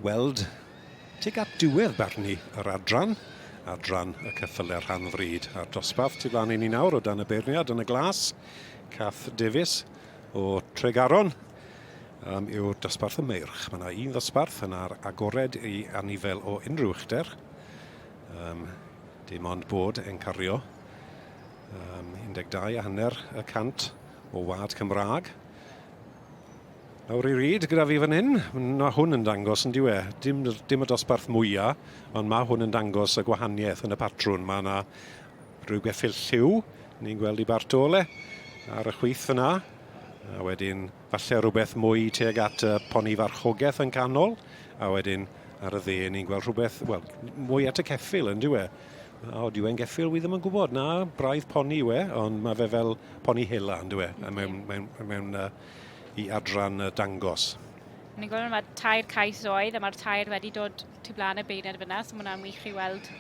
weld tuag at diwedd barnu yr adran, adran y ceffylau rhan fryd. A'r dosbarth tu flaen i ni nawr o dan y beirniad yn y glas, Cath Davies o Tregaron, um, yw'r dosbarth y meirch. Mae yna un ddosbarth yn ar agored i anifel o unrhyw uchder. Um, dim ond bod yn cario um, 12 a hanner y cant o wad Cymraeg. Nawr i Reid gyda fi fan hyn, mae hwn yn dangos yn diwe, dim, dim y dosbarth mwyaf, ond mae hwn yn dangos y gwahaniaeth yn y patrwn. Mae yna rhyw geffyl lliw, ni'n gweld i Bartole ar y chwith fyna, a wedyn falle rhywbeth mwy tuag at y poni farchogaeth yn canol, a wedyn ar y dde ni'n gweld rhywbeth, wel, mwy at y ceffyl yn diwe. O, dyw e'n geffyl, wi ddim yn gwybod. Na, braidd poni yw e, ond mae fe fel poni hela, yn dyw e, mewn, mewn, mewn uh, i adran uh, dangos. Ni'n gweld mae tair cais oedd, a mae'r tair wedi dod tu blaen y beirniad fyna, so mae hwnna'n wych i weld.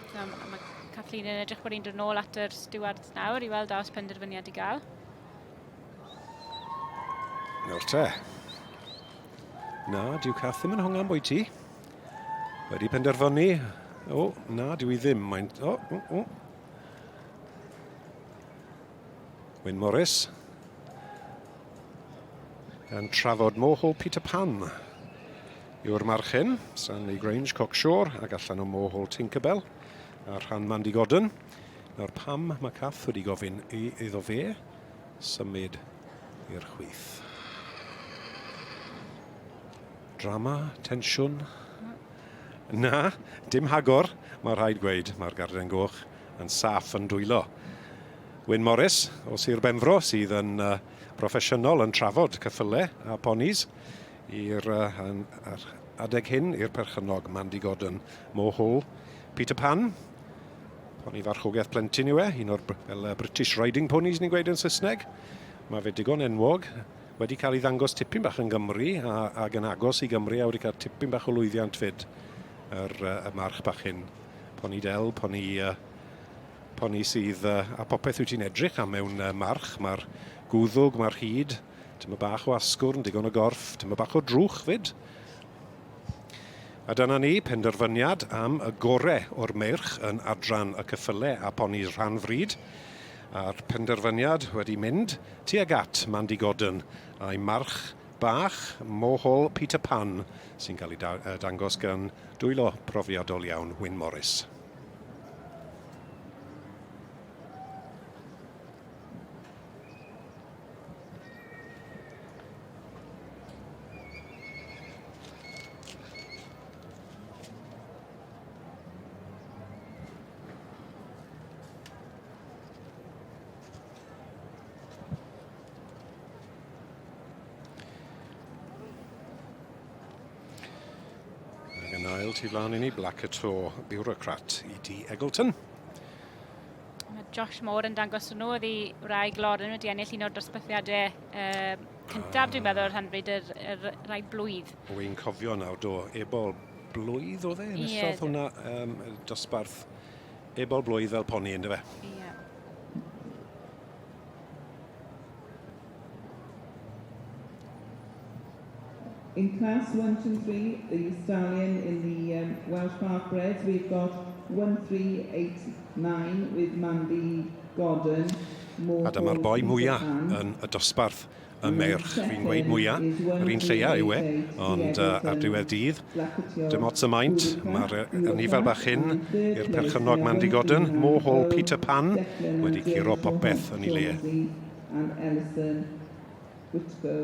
So, mae Kathleen yn edrych bod hi'n dod nôl at yr stewards nawr i weld a os penderfyniad i gael. Nawr te. Na, dyw Kath ddim yn hongan bwy ti. Wedi penderfynu. O, na, dyw i ddim. Mae'n... O, o, o. Wyn Morris. Yn trafod Mohol Peter Pan yw'r marchyn, Stanley Grange, Cockshore, ac allan o Mohol Tinkerbell, a rhan Mandy Gordon. Nawr pam mae Cath wedi gofyn i iddo fe symud i'r chwith? Drama? Tensiwn? Na, dim hagor, mae rhaid gweud. Mae'r Garden Goch yn saff yn dwylo. Wyn Morris o Sir Benfro sydd yn uh, broffesiynol yn trafod cyffyle a ponis i'r uh, adeg hyn i'r perchennog Mandy Gordon Mohol Peter Pan. Poni farchogaeth plentyn yw e, un o'r fel, uh, British Riding Ponies ni'n gweud yn Saesneg. Mae fe digon enwog wedi cael ei ddangos tipyn bach yn Gymru a, ag yn agos i Gymru a wedi cael tipyn bach o lwyddiant fyd yr, uh, y march bach hyn. Poni del, poni, uh, poni sydd uh, a popeth wyt ti'n edrych am mewn uh, march. Mae'r gwddwg, mae'r hyd, tyma bach o asgwrn, digon o gorff, tyma bach o drwch fyd. A dyna ni, penderfyniad am y gore o'r meirch yn adran y cyffyle a ponis rhan fryd. A'r penderfyniad wedi mynd tuag at Mandy Gordon a'i march bach, Mohol Peter Pan, sy'n cael ei dangos gan dwylo profiadol iawn Wyn Morris. Ac yn ail tu flaen i ni, Black Tor Bureaucrat i D. Eggleton. Mae Josh Moore yn dangos nhw, oedd ei wraig Lauren wedi ennill un o'r dosbarthiadau uh, cyntaf, dwi'n meddwl, rhan bryd yr, yr rai blwydd. Wy'n cofio nawr, do, ebol blwydd oedd e? Enillodd yeah, hwnna um, dosbarth ebol blwydd fel poni, ynddo fe? Ie. Yeah. In class 1, 2, 3, the stallion in the um, Welsh Park Breds, we've got 1389 with Mandy Gordon. A dyma'r boi mwyaf yn y dosbarth y meirch. Fi'n gweud mwyaf, yr un lleia yw e, ond uh, ar diwedd dydd, dim ots y maint, mae'r anifail bach hyn i'r perchennog Mandy Gordon, Mohol Peter Pan, wedi curo popeth yn ei le. And Ellison Whitko.